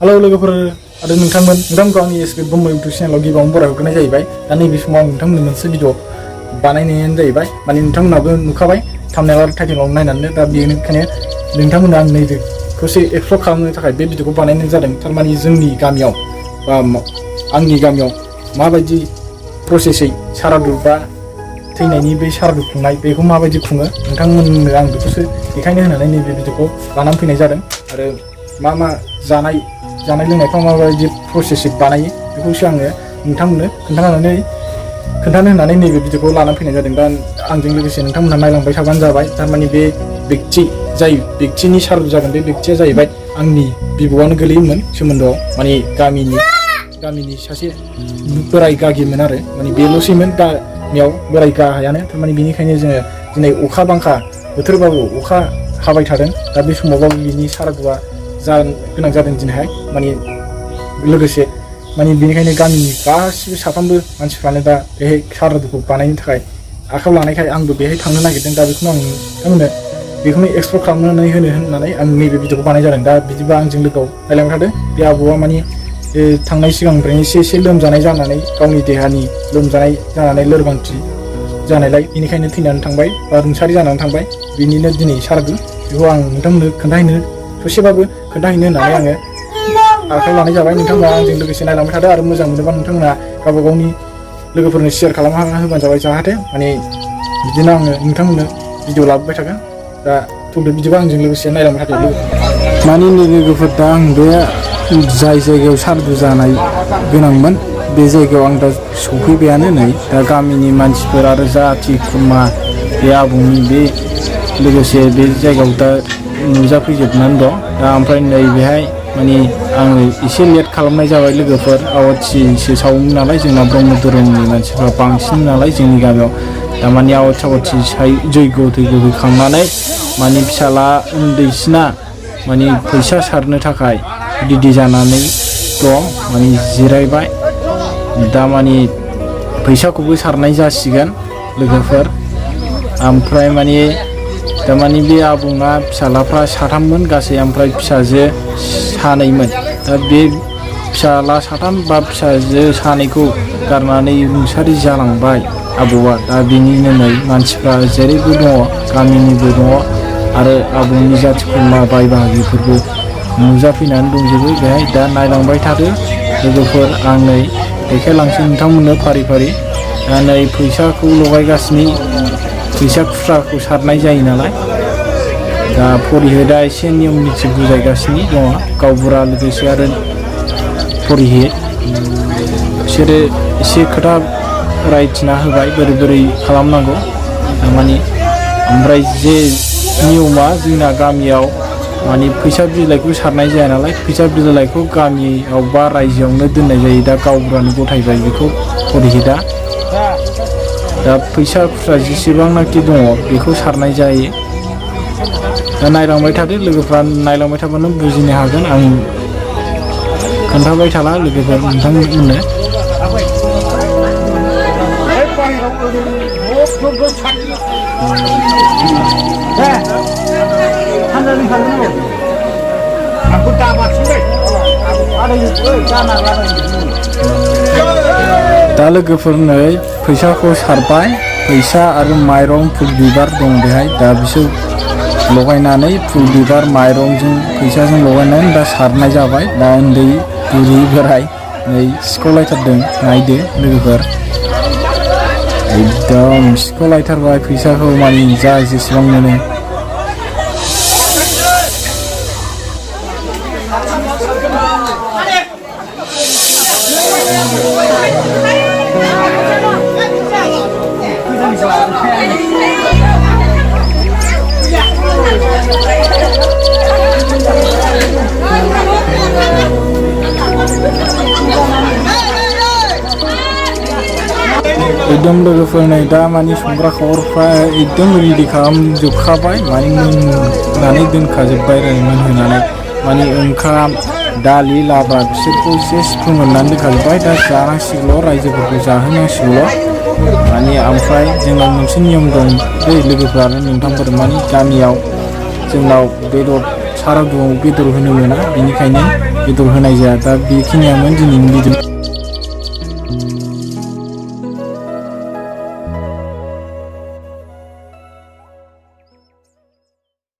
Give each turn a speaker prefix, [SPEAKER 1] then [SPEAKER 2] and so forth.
[SPEAKER 1] Halo लोगोफोर आरो नोंथांमोनखौ आंनि एसके ब्रह्म इउटुब चेनेलाव गिबियावनो बराय हरग्रोनाय जाहैबाय। दा नैबे समाव आं नोंथांमोननो मोनसे भिडिअ बानायनायानो जाहैबाय माने नोंथांमोनाबो नुखाबाय थाम्बनेल आरो टाइटेलाव नायनानै दा बेनिखायनो नोंथांमोना आं नैबेखौसो एक्सप्लर खालामनो थाखाय बे भिडिअखौ बानायनाय जादों। थारमाने जोंनि गामियाव बा आंनि गामियाव माबायदि प्रसेसै सारादु बा थैनायनि बे सारादु खुंनाय बेखौ माबायदि खुङो नोंथांमोननो आं बेखौसो देखायनो होननानै नैबे भिडिअखौ लानानै फैनाय जादों। आरो मा जानाय लोंनायफ्राव माबायदि प्रसेसै बानायो बेखौसो आङो नोंथांमोननो खोन्थानो होननानै नैबे भिडिअखौ लानानै फैनाय जादों। दा आंजों लोगोसे नोंथांमोनहा नायलांबाय थाबानो जाबाय। थारमाने बे जाय बेक्तिनि सारादु जागोन बे बेक्तिया जाहैबाय आंनि बिबौआनो गोलैयोमोन सोमोन्दोआव, माने गामिनि सासे बोराय गागिमोन आरो माने बेल'सैमोन गामियाव बोराय गाहायानो। थारमाने बेनिखायनो जोङो दिनै अखा बांखा बोथोरबाबो अखा हाबाय थादों। दा बे समावबाबो बिनि सारादुआ जानो गोनां जादों दिनैहाय। माने लोगोसे माने बेनिखायनो गामिनि गासिबो साफ्रोमबो मानसिफ्रानो दा बेहाय सारादुखौ बानायनो थाखाय आखायाव लानायखाय आंबो बेहाय थांनो नागिरदों। दा बेखौनो आं नोंथांमोननो बेखौनो एक्सप्लर खालामनानै होननानै आं नैबे भिडिअखौ बानाय जादों। दा बिदिबा आंजों लोगोआव रायलायबाय थादों। बे आबौआ माने थांनाय सिगांनिफ्रायनो एसे लोमजानाय जानानै गावनि देहानि लोमजानाय जानानै लोरबांथि जानायलाय बेनिखायनो थैनानै थांबाय बा रुंसारि जानानै थांबाय। बेनिनो दिनै सारादु बेखौ आं नोंथांमोननो ससेबाबो खोन्थाहैनो होननानै आङो आखायाव लानाय जाबाय। नोंथांमोना आंजों लोगोसे नायलांबाय थादो आरो मोजां मोनोबा नोंथांमोना गावबा गावनि लोगोफोरनो शेयार खालामना होबानो जाबाय। जाहाथे माने बिदिनो आङो नोंथांमोननो भिडिअ लाबोबाय थागोन। दा थौदो बिदिबा आंजों लोगोसे नायलांबाय थादो। माने लोगोफोर दा आं बे जाय जायगायाव सारादु जानाय गोनांमोन बे जायगायाव आं दा सफैबायानो। नै दा गामिनि मानसिफोर आरो जाथि खुरमा बे आबौनि बे लोगोसे बे जायगायाव दा नुजाफैजोबनानै दं। दा ओमफ्राय नै बेहाय माने आङो एसे लेट खालामनाय जाबाय लोगोफोर। आवाथिसो सावोमोन नालाय जोंना ब्रह्म धोरोमनि मानसिफ्रा बांसिन नालाय जोंनि गामियाव। दामाने आवाथि जैग' होखांनानै माने फिसाला उन्दैसिना माने फैसा सारनो थाखाय रेडि जानानै दं, माने जिरायबाय। दा माने फैसाखौबो सारनाय जासिगोन लोगोफोर। ओमफ्राय माने दामाने बे आबौना फिसालाफ्रा साथाममोन गासै, ओमफ्राय फिसाजो सानैमोन। दा बे फिसाला साथाम बा फिसाजो सानैखौ गारनानै रुंसारि जालांबाय आबौआ। दा बेनिनो नै मानसिफ्रा जेरैबो दङ, गामिनिबो दङ आरो आबौनि जाथि खुरमा बाय बाहागिफोरबो नुजाफैनानै दंजोबो बेहाय। दा नायलांबाय थादो लोगोफोर, आं नै देखायलांसै नोंथांमोननो फारि फारि। दा नै फैसाखौ लगायगासिनो, फैसा खुस्राखौ सारनाय जायो नालाय। दा परिहितआ एसे नियम निथि बुजायगासिनो दङ, गावबुरा लोगोसे आरो परिहित बिसोरो एसे खोथा रायथिना होबाय बोरै खालामनांगौ माने। ओमफ्राय जे नियमा जोंना गामियाव माने फैसा बिलाइखौ सारनाय जाया नालाय, फैसा बिलाइखौ गामियाव बा रायजोआवनो दोननाय जायो। दा गावबुरानो गथायबाय बेखौ परिहितआ। दा फैसा खुस्रा जेसेबांनाखि दङ बेखौ सारनाय जायो। दा नायलांबाय थादो लोगोफ्रा, नायलांबाय थाबानो बुजिनो हागोन। आं खोन्थाबाय थाला लोगोफोर नोंथांमोननो। दा लोगोफोरनो फैसाखौ सारबाय, फैसा आरो माइरं फुल बिबार दं बेहाय। दा बिसोर लगायनानै फुल बिबार माइरंजों फैसाजों लगायनानै दा सारनाय जाबाय। दा उन्दै बुरि बोराय नै सिख'लायथारदों, नायदो लोगोफोर। एकदम सिख'लायथारबाय फैसाखौ, माने जा जेसेबां मोनो। एकदम लोगोफोर नै दा माने संग्रा खावग्राफ्रा एकदम रेडि खालामजोबखाबाय, माने मोननानै दोनखाजोब्बाय मोनहोनानै। माने ओंखाम दालि लाब्रा बिसोरखौ एसे फोमोननानै दोनखाजोब्बाय। दा जानांसिगौल', रायजोफोरखौ जाहोनांसिगौल'। माने ओमफ्राय जोंनाव मोनसे नियम दं दै लोगोफोर आरो नोंथांफोर, माने गामियाव जोंनाव बेदर सारादुआव बेदर होनो मोना बेनिखायनो बेदर होनाय जाया दा बेखिनियामोन दिनैनि भिडिअ